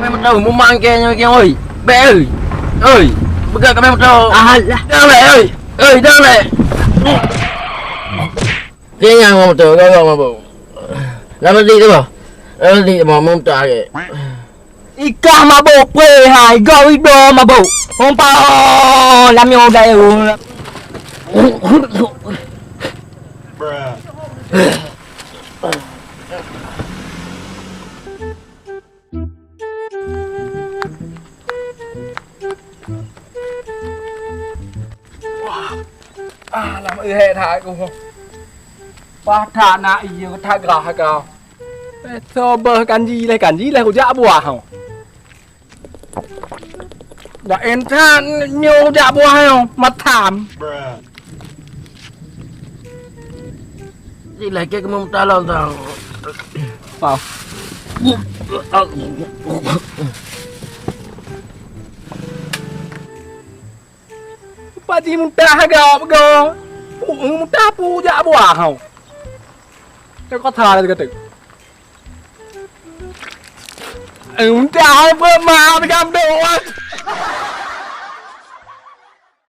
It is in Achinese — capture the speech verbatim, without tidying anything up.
Moto, mumang kèe nyoe kèe, oi. Bèk, oi. Oi, peugah keumeung moto. Alah. Dang lé, oi. Oi, dang lé. Kèe nyang moto, gawak mabuk. Lam dik tu bah. Lam dik tu bah, moto agak. Ikah mabuk preh hai, gawak ido mabuk. Hong pa, lam nyoe dah. Wah, ah, lam eu hek that ku. Paih that na ié that grah ka. Soe beuh kanji lé, kanji lé kujak buah ho. Dak entan nyoe kujak buah ho, matam. Di lagèe keumeung talon tang. Pah. Paji muntah ga, ga. Pu-, muntah pu jak buah hau. Teu kota lagèe tu. Eh, muntah apa ma pegang doa.